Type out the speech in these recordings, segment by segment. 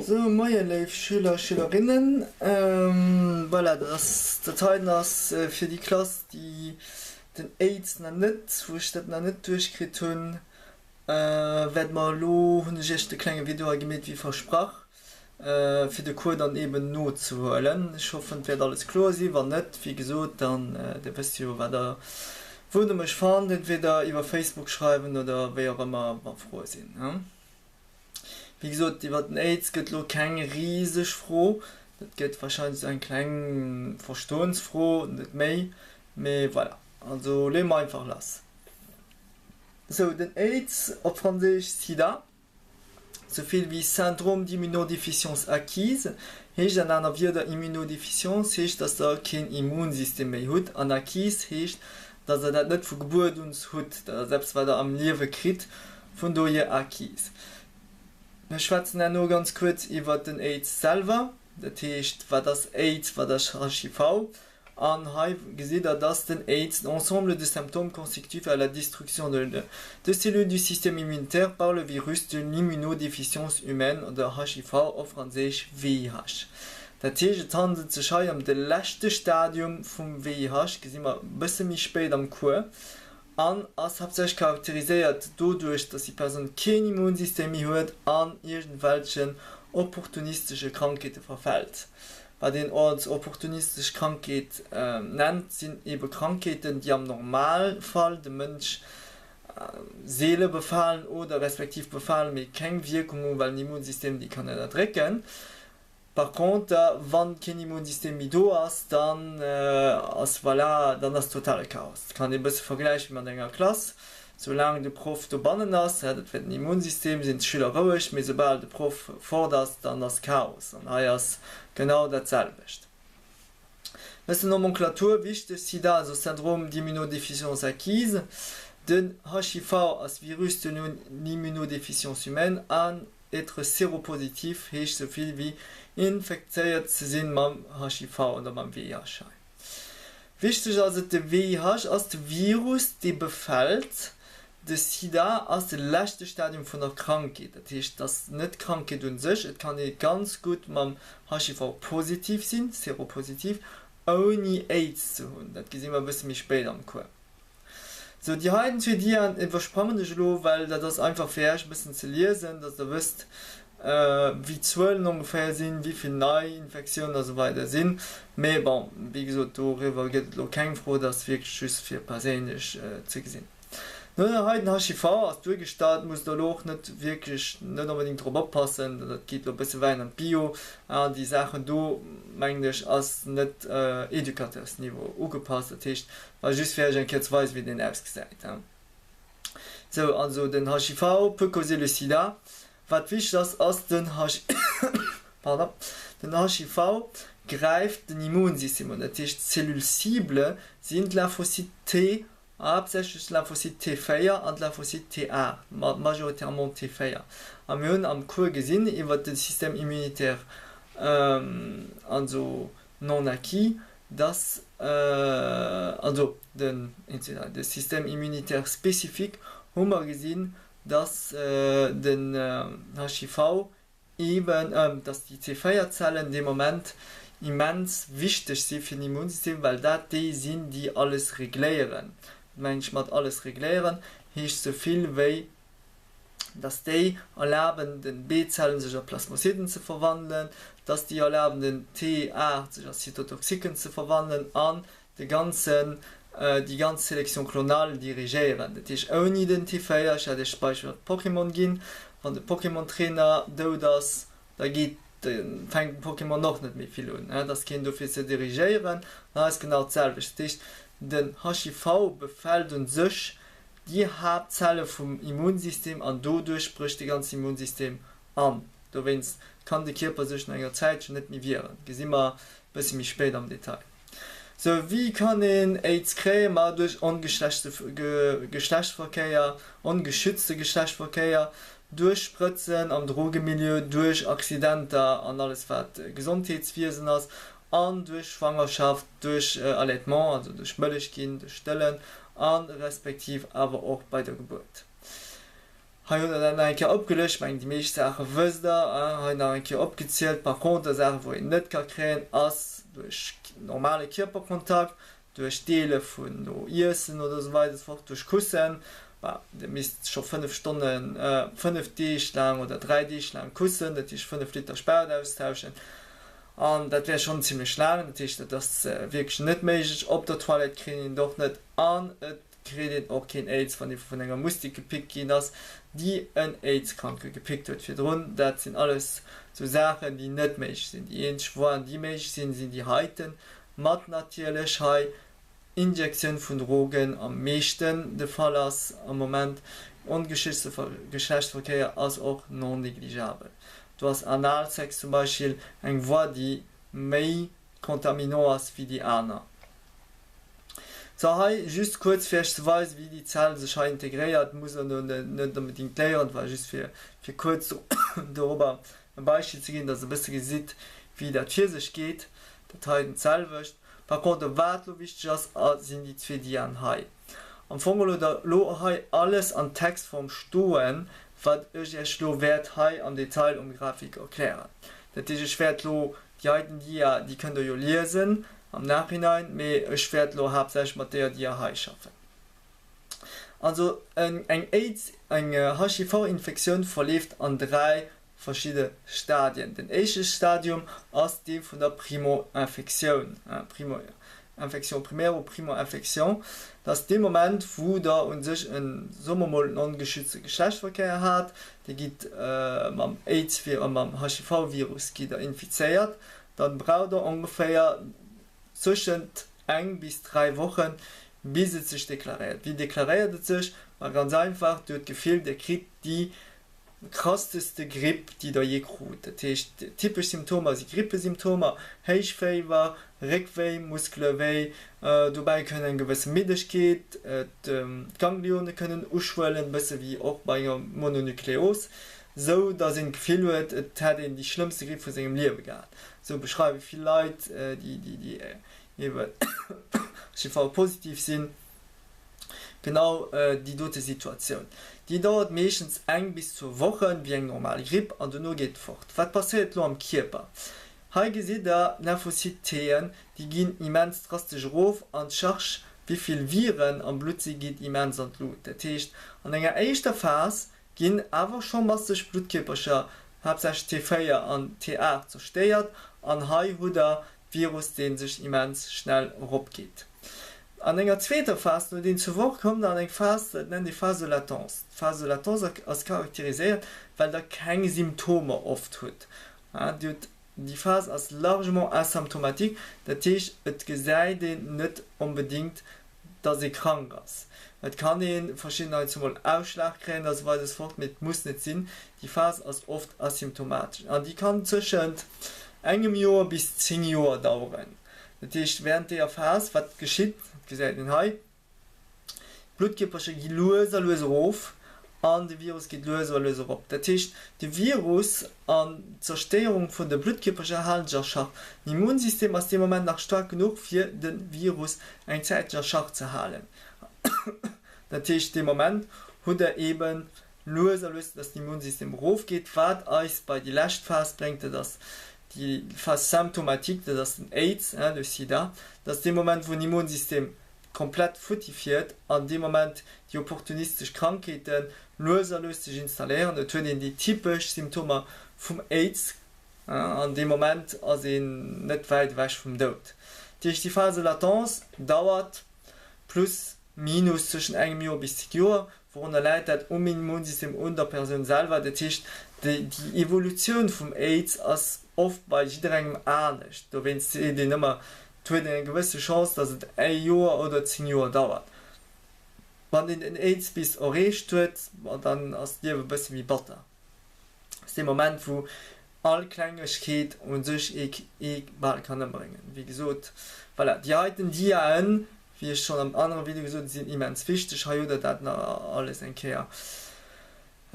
Sou, moie léif Schüler, Schülerinnen. Voilà, dat ass, dat heiten ass fir déi Klass, déi den Aids nach net, wou ech dat nach net duerchkritt hunn, wäerte mer elo, hunn ech iech de klenge Video hei gemeet wéi versprach, fir de Cours dann eben nozehuelen. Ech hoffen, et wäert alles kloer sinn. Wann net, wéi gesot, dann, dir wësst jo, wat der, wou der mech fannt, entweder iwwer Facebook schreiwen oder wéi och ëmmer, wa Froe sinn. Wéi gesot, iwwer den Aids gëtt elo keng riseg Fro. Dat gëtt warscheinlech esou eng kleng Verstoensfro, net méi. Mee voilà, also leeë mer einfach lass. Sou, den Aids, op Franséisch Sida, sou vill wéi Syndrome d'immunodéficience acquise, heescht an aner Wierder Immunodéficience heescht, dass der keen Immunsystem méi hutt an acquise heescht, dass der dat net vu Gebuert un hutt, dat ass eppes wat der am Liewe kritt, Vun dohier acquise. Mir schwätzen herno ganz kuerz iwwert den Aids selwer, dat heescht, wat ass Aids, wat ass HIV. An hei gesitt Der, dass den Aids en ensemble de symptômes consécutifs à la destruction de de cellules du système immunitaire par le virus de l'immunodéficience humaine oder HIV, op Franséisch VIH. Dat heescht, et handelt sech hei ëm de leschte Stadium vum VIH, gesi mer e bësse méi spéit am Cours. An ass haaptsächlech charakteriséiert doduerch, dass déi Persoun keen Immunsystem méi huet an iergendwelchen opportunistesche Krankheete verfält. Wat een als opportunistesch Krankheet nennt, sinn ebe Krankheeten, déi am Normalfall de Mënsch seele befalen oder respektiv befalen, mee keng Wierkung hunn, well den Immunsystem déi kann ënnerdrécken. Par conter, wann keen Immunsystem méi do ass, dann ass voilà, dann ass totale Chaos. Dat kann een e bësse vergläiche mat enger Klass, Soulaang de Proff dobannen ass, dat fir den Immunsystem, sinn d'Schüler roueg, mee soubal de Proff fort ass, dann ass Chaos. An hei ass genau dat selwecht. Bëssen Nomenclature wichteg, SIDA, also Syndrome d'immunodéficience acquise, den HIV ass Virus de l'immunodéficience humaine an Être séropositif heescht sou vill wéi infekzéiert ze sinn mam HIV oder mam VIH. Hei wichteg ass et, de VIH ass de Virus dee befält, de Sida ass de leschte Stadium vun der Krankheet. Dat heescht, et ass net d'Krankheet un sech, et kann ee ganz gutt mam HIV positiv sinn, séropositiv, ouni Aids ze hunn. Dat gesi mer e bësse méi spéit am Cours. Sou, déi heiten zwee Diaen iwwersprangen ech elo, well dat ass einfach fir Äech e bëssen ze liesen, dass Der wësst, wéi d'Zuelen ongeféier sinn, wéi vill Neiinfektiounen a sou weider sinn. Mee bon, wéi gesot, doriwwer gëtt et elo keng Fro, dat ass wierklech just fir perséinlech ze gesinn. Nun, hei den HIV ass duergestallt, musst Der elo och net wierklech, net onbedéngt drop oppassen, dat geet elo e bësse wäit an d'Bio, an déi Saachen do, mengen ech, ass net Educateursniveau ugepasst. Dat heescht, War just fir iech eng Kéier ze weisen wéi deen ausgesäit. Sou, also den HIV peut causer le sida. Wat wichteg ass, ass den pardon, den HIV gräift den Immunsystem un. Dat heescht d'Cellules cibles sinn d'Lymphocyte T, haaptsächlech d'Lymphocyte T4 an d'Lymphocyte T8, majoritairement T4. A mir hunn am Cours gesinn iwwert de Système immunitaire, also non acquis, dass also den de Système immunitaire spécifique hu mer gesinn, dass den HIV eeben, dass déi C4-Zellen dee Moment immens wichteg si fir den Immunsystem, well dat déi sinn, déi alles regléieren. Wat mengen ech mat alles regléieren? Heescht esou vill wéi, dass déi erlaben den B-Zellen sech a Plasmozyten ze verwandelen, dass déi erlaben den T8 sech a Cytotoxiken ze verwandelen an de ganzen déi ganz Sélection clonale dirigéieren. Dat heescht ouni den T4, ech hat iech d'Beispill mat Pokémon ginn, wann de Pokémon Trainer dout ass, da geet de fänkt den Pokémon och net méi vill un, et ass keen do fir ze dirigéieren. An hei ass genau d'selwecht. Dat heescht den HIV befält un sech déi Haaptzelle vum Immunsystem an doduerch brécht de ganzen Immunsystem an. Dowéinst kann de Kierper sech no enger Zäitchen net méi wieren. Gesi mer e bësse méi spéit am Detail. Sou, wéi kann een Aids kréien? Ma duerch Geschlechtsverkéier, ongeschützte Geschlechtsverkéier, duerch Sprëtzen am Drogemilieu, duerch Accidenter an alles wat Gesondheetswiesen ass an duerch Schwangerschaft, duerch Allaitement, also duerch Mëllech ginn, duerch Stëllen a respektiv awer och bei der Gebuert. Hei hutt der dat nach eng Kéier opgelëscht. Ech mengen déi meescht Saache wësst der. Hei nach eng Kéier opgezielt. Par contre Saache wou een net ka kréien ass duerch normale Kierperkontakt, duerch Deele vun no Iessen oder esou weider esou fort, duerch Kussen. Bah, dir misst scho 5 Stonnen, 5 Deeg laang oder 3 Deeg laang kussen, dat heescht 5 Liter Spaut austauschen an dat wär schonn zimlech laang. Dat heescht dat ass wierklech net méiglech. Op der Toilette kritt een et och net an et kritt een och keen Aids, wann ee vun enger Mustik gepickt ginn ass, déi en Aids-Kranke gepickt huet virdrun. Dat sinn alles sou Saachen, déi net méiglech sinn. Déi eenzeg Voien, déi méiglech sinn, sinn déi heiten, mat natierlech hei Injektioun vun Drogen am meeschten de Fall ass am Moment. Ongeschützte Geschlechtsverkéier ass och non négligeabel. Do ass Analsex zum Beispill eng Voie, déi méi contaminant ass wéi déi aner. Sou, hei just kuerz fir iech ze weisen, wéi déi Zell sech hei integréiert. Muss der elo net onbedingt léieren, et war just fir fir kuerz dorobber e Beispill ze ginn, dass der e bësse gesitt, wéi dat vir sech geet. Dat heiten d'selwecht. Par contre, wat elo wichteg ass, sinn déi zwee Diaen hei. Am Fong hutt der elo hei alles an Textform stoen, wat ech iech elo wäert hei am Detail um Grafik erklären. Dat heescht, ech wäert elo déi heiten Dia, déi kënnt der jo liesen am Nachhinein, mee ech wäert elo haaptsächlech mat deeër Dia hei schaffen. Also eng Aids, eng HIV-Infektioun verleeft an 3 verschidde Stadien. Den éischte Stadium ass dee vun der Primo-Infektioun, Primo Infection primaire ou Primo-Infection. Dat ass dee Moment, wou der u sech en, soe mer mol, en ongeschützte Geschlechtsverkéier hat. Dir gitt mam Aids-Virus, mam HIV-Virus gitt der infizéiert. Dann braucht der ongeféier zwëschent eng bis 3 Wochen, bis et sech deklaréiert. Wéi deklaréiert et sech? Ma ganz einfach, Dir hutt d'Gefill, Dir kritt déi krasseste Gripp, déi der jee krut. Dat heescht, typesch Symptomer si Grippesymptomer, héich Féiwer, Réckwéi, Muskelewéi, dobäi kënn eng gewësse Middegkeet, d'Ganglione kënnen uschwëllen, bësse wéi och bei enger Mononukleos, sou datt een d'Gefill huet, et hätt een déi schlëmmste Gripp vu sengem Liewe gehat. Sou beschreiwe vill Leit, déi eeben HIV-positiv sinn. Genau déi dote Situatioun. Déi dauert meeschtens eng bis zwou Wochen, wéi eng normal Gripp, an dono geet et fort. Wat passéiert elo am Kierper? Hei gesitt der d'Lymphocyte T'en, déi ginn immens drastesch erof an d'Charge, wéi vill Viren am Blutt si, geet immens an d'Lut. Dat heescht, an enger éischter Phas ginn awer scho masseg Bluttkierpercher, haaptsächlech T4 an T8, zerstéiert an hei hutt der Virus deen sech immens schnell erop geet. An enger zweeter Phas, no den zwou Woche kommt dann eng Phas, dat nennt ee Phase de latence. D'Phase de latence ass charakteriséiert well der keng Symptomer oft hutt. Dir hutt, déi Phas ass largement asymptomatique, dat heescht et gesäit een net onbedingt dass ee krank ass. Et kann ee verschidden Leit zumol Ausschlag kréien a sou weider esou fort, mee et muss net sinn. Déi Phas ass oft asymptomatesch an déi kann tëschent engem Joer bis 10 Joer daueren. Dat heescht, wärend deeër Phas, wat geschitt, dat gesäit een hei, d'Bluttkierpercher gi lues a lues erof an de Virus geet lues a lues erop. Dat heescht, de Virus an d'Zerstéierung vun de Bluttkierpercher halen sech a Schach. Den Immunsystem ass dee Moment nach staark genuch, fir de Virus eng Zäitchen a Schach ze halen. Dat heescht, dee Moment hutt Der eeben lues a lues, dass den Immunsystem erofgeet, wat eis bei déi lescht Phas bréngt, dat ass déi Phase symptomatique, dat ass den Aids, de Sida. Dat ass dee Moment, wou den Immunsystem komplett futti fiert an dee Moment déi opportunistesch Krankheete lues a lues sech installéieren. Et huet een déi typesch Symptomer vum Aids an dee Moment ass een net wäit ewech vum Doud. Dat heescht déi Phase latence dauert plus minus zwëschen engem Joer bis 10 Joer. Wourunner läit dat? Um Immunsystem, un der Persoun selwer. Dat heescht déi Evolutioun vum Aids ass oft bei jidderengem anescht. Dowéinst seet een ëmmer, Et huet een eng gewësse Chance, dass et e Joer oder 10 Joer dauert. Wann een den Aids bis erreecht huet, ma dann ass d'Liewe e bësse méi batter. Ass dee Moment, wou all Klengegkeet u sech ee bal kann ëmbréngen. Wéi gesot, voilà, déi heiten Diaen, wéi ech schonn am anere Video gesot hunn, sinn immens wichteg. Hei hutt Der dat nach alles eng Kéier.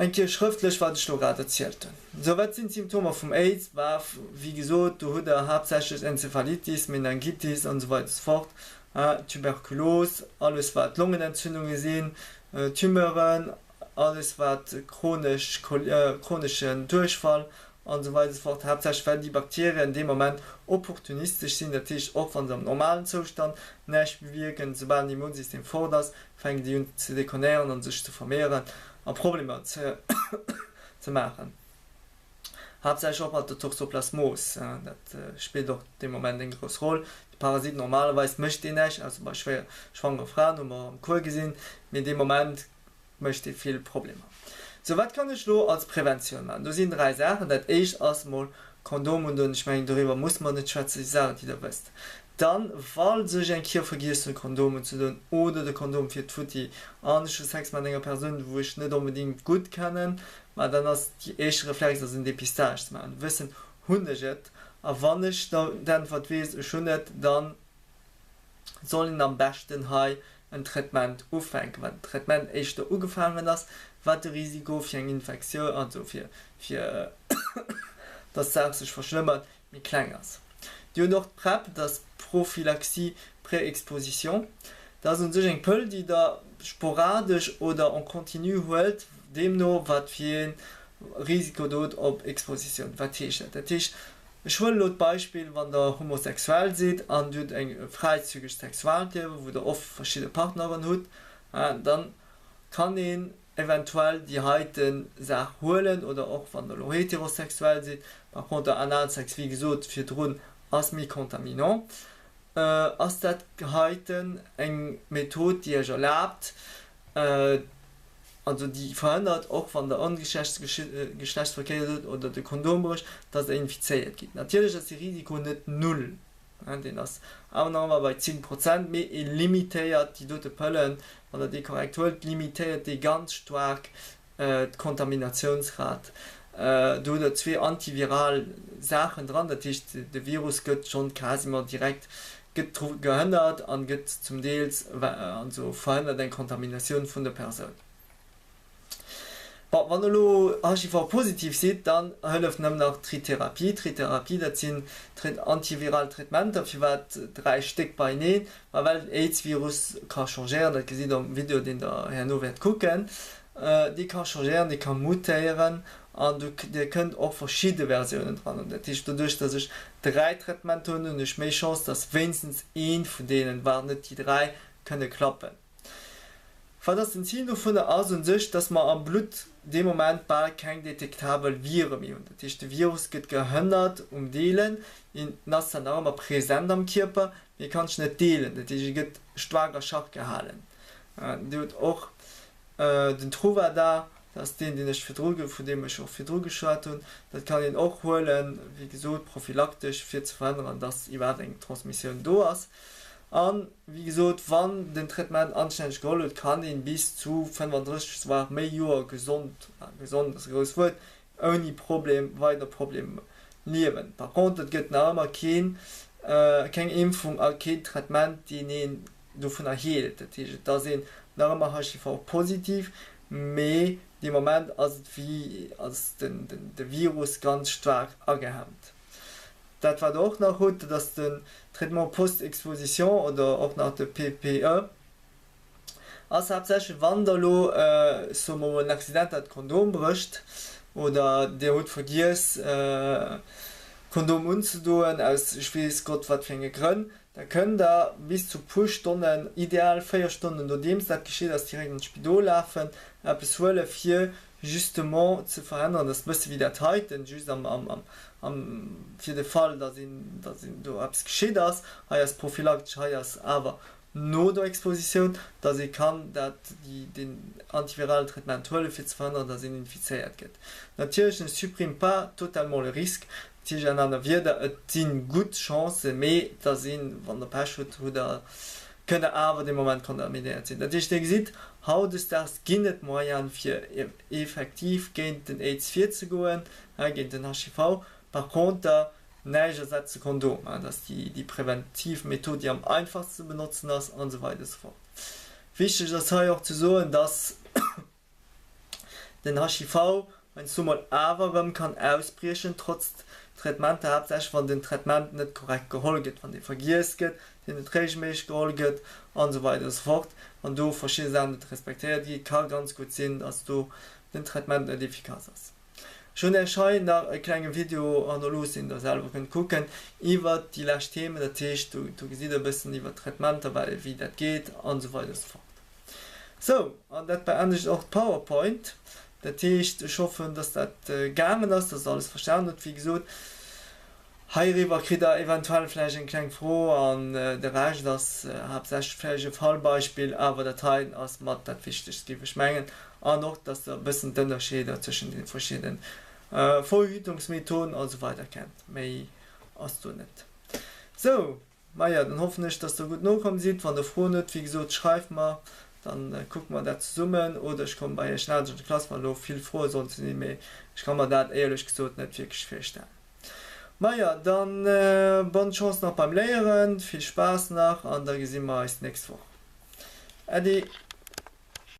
Eng Kéier schrëftlech, wat ech lo grad erzielt hunn. Sou, wat sinn d'Symptomer vum Aids? Bah, wéi gesot, do hutt Der haaptsächlech Enzephalitis, Meningitis an esou weider esou fort, Tuberkulos, alles wat Longenentzündunge sinn, Tumeuren. Alles wat chronesch, chroneschen Duerchfall an esou weider esou fort, haaptsächlech well déi Bakterien dee Moment opportunistesch sinn, dat heescht och wa se am normalen Zoustand näischt bewierken, soubal den Immunsystem fort ass, fänken déi un ze dekonéieren an sech ze vermehren a Problemer ze ze maachen. Haaptsächlech och mat der Toxoplasmos, dat spillt och dee Moment eng grouss Roll. De Parasit normalerweis mécht deen näischt, ausser bei schwéier schwangere Fraen, hu mer am Cours gesinn, mee dee Moment mécht dee vill Problemer. Sou, wat kann ech elo als Preventioun maachen? Do sinn 3 Saachen. Dat éischt ass mol Kondom undoen. Ech mengen doriwwer musse mer net schwätzen, dat si Saachen déi der wësst. Dann, falls ech eng Kier vergiess hunn Kondom unzedoen oder de Kondom fiert futti an ech hu Sex mat enger Persoun wou ech net onbedingt gutt kennen, ma dann ass déi éischte Reflex ass en Dépistage ze maachen, wëssen hunn ech et a wann ech d'Äntwert weess ech hunn et, dann soll een am beschten hei en Traitement ufänken. Wat den Traitement éischter ugefaangen ass, wat de Risiko fir eng Infektioun, also fir fir dass d'Saach sech verschlëmmert, méi kleng ass. Dir hutt och d'PrEP, dat ass Prophylaxie pré-exposition. Dat ass un sech eng Pëll, déi Der sporadesch oder en continu huelt, deemno wat fir ee Risiko Der hutt op Expositioun. Wat heescht dat? Dat heescht, Ech huelen elo d'Beispill, wann Der homosexuell sidd an Dir hutt eng fräizügeg Sexualliewen, wou Der oft verschidde Partneren hutt, dann kann een eventuell déi heite Saach huelen oder och wann Der elo heterosexuell sidd. Par contre Analsex, wéi gesot virdrun, ass méi contaminant. Ass dat heiten eng Method, déi Iech erlaabt, also déi verhënnert, och wann der ongeschätzte Geschlechtsverkéier hutt oder de Kondom brécht, dass der infizéiert gitt. Natierlech ass de Risiko net null, deen ass awer nach ëmmer bei 10 Prozent, mee e limitéiert déi dote Pëllen, wann der déi korrekt huelt, limitéiert déi ganz staark d'Kontaminatiounsrat. Do hutt der zwee antiviral Saachen dran, dat heescht de Virus gëtt schonn quasiment direkt gëtt dru gehënnert an gëtt zum Deels also verhënnert eng Kontaminatioun vun der Persoun. Bon, wann der elo HIV positiv sidd, dann hëlleft nëmmen nach d'Tritherapie. D'Tritherapie, dat sinn antiviral Traitementer. Firwat 3 Stéck beieneen? Ma well den AIDS-Virus ka changéieren, dat gesitt der um Video, deen der herno wäert kucken. Dee ka changéieren, dee ka mutéieren an du dir kënnt och verschidde Versiounen dran hunn. Dat heescht, doduerch datt ech 3 Traitementer hunn, hunn ech méi Chance, datt wéinstens eent vun deenen, war net déi 3, kënne klappen. Wat ass den Zil dovunner? Ass un sech, datt mer am Blutt dee Moment bal keng detektabel Vire méi hunn. Dat heescht, de Virus gëtt gehënnert um Deelen, en ass zwar nach ëmmer present am Kierper, mee e kann sech net deelen, dat heescht, e gëtt staark a Schach gehalen. Dir hutt och Den Truvada, dat ass deen, deen ech virdru, vun deem ech och virdru geschwat hunn. Dat kann een och huelen, wéi gesot, prophylaktesch, fir ze verhënneren, dass iwwerhaapt eng Transmissioun do ass. An, wéi gesot, wann den Traitement anstänneg geholl huet, kann een bis zu 35, voire méi Joer gesond, gesond ass e grousst Wuert, ouni Problem, weider Problem liewen. Par contre, et gëtt nach ëmmer keen, keng Impfung a keen Traitement, deen een dovunner heelt. Dat heescht, et ass een nach ëmmer HIV-positiv, mee dee Moment ass et wéi ass den de Virus ganz staark agehemmt. Dat wat Der och nach hutt, dat ass den Traitement post-exposition oder och nach de PPE, ass haaptsächlech wann Der elo, soe mer mol, en Accident hat, d'Kondom brécht oder Dir hutt vergiess Kondom unzedoen aus ech weess Gott wat fir enge Grënn, Da kënnt der bis zu puer Stonnen, ideal 4 Stonnen nodeems dat geschitt ass, direkt an d'Spidol lafen, eppes huelen, fir justement ze verhënneren, dass bësse wéi dat heiten, just am, am, am, am, fir de Fall, dass een, dass een do eppes geschitt ass, hei ass prophylaktesch, hei ass awer no der Expositioun, dass ee kann dat, déi, deen antiviralen Traitement huelen, fir ze verhënneren, dass een infizéiert gëtt. Natierlech ne supprime pas totalement le risque, dat heescht an aner Wierder, et si gutt Chancen, mee da sinn, wann Der Pech hutt, hutt Der, kënnt Der awer dee Moment kontaminéiert sinn. Dat heescht, Dir gesitt, hautdesdaags ginn et Moyene fir effektiv géint den Aids virzegoen, géint den HIV. Par conter, Näischt ersetzt de Kondom, dat ass déi präventiv Method, déi am einfachsten ze benotzen ass, an esou weider esou fort. Wichteg ass hei och ze soen, dass den HIV. heiansdo mol awer erëm kann ausbriechen, trotz Traitementer, haaptsächlech wann den Traitement net korrekt geholl gëtt, wann dee vergiess gëtt, deen net regelméisseg geholl gëtt an esou weider esou fort. Wann do verschidde Saachen net respektéiert gi ka ganz gutt sinn, dass do den Traitement net efficace ass. Ech hunn Iech hei nach e klenge Video hannerlooss, deen der selwer kënnt kucken, iwwert déi lescht Themen. Dat heescht, do do gesitt der e bëssen iwwert d'Traitementer, wei wéi dat geet an esou weider esou fort. Sou, an dat beendegt och d'PowerPoint. Dat heescht, ech hoffen, dass dat gaangen ass, dass der alles verstanen hutt. Wéi gesot, Heiriwwer kritt der eventuell vläicht eng kleng Fro an de Rescht ass haaptsächlech vläicht e Fallbeispill, awer dat heien ass mat dat Wichtegst, géif ech mengen, an och dass der e bëssen d'Ënnerscheeder tëschent deene verschiddenen Verhütungsmethoden a sou weider kennt. Méi ass do net. Sou, maja, dann hoffen ech, dass der gutt nokomm sidd. Wann der Froen hutt, wéi gesot, schreift mer, dann kucke mer dat zesummen oder ech komme bei iech laanscht an d'Klass, wann elo vill Froe sollten sinn, mee ech ka mer dat éierlech gesot net wierklech virstellen. Maja, dann bonne Chance nach beim Léieren, vill Spaass nach an da gesi mer eis d'nächst Woch. Äddi!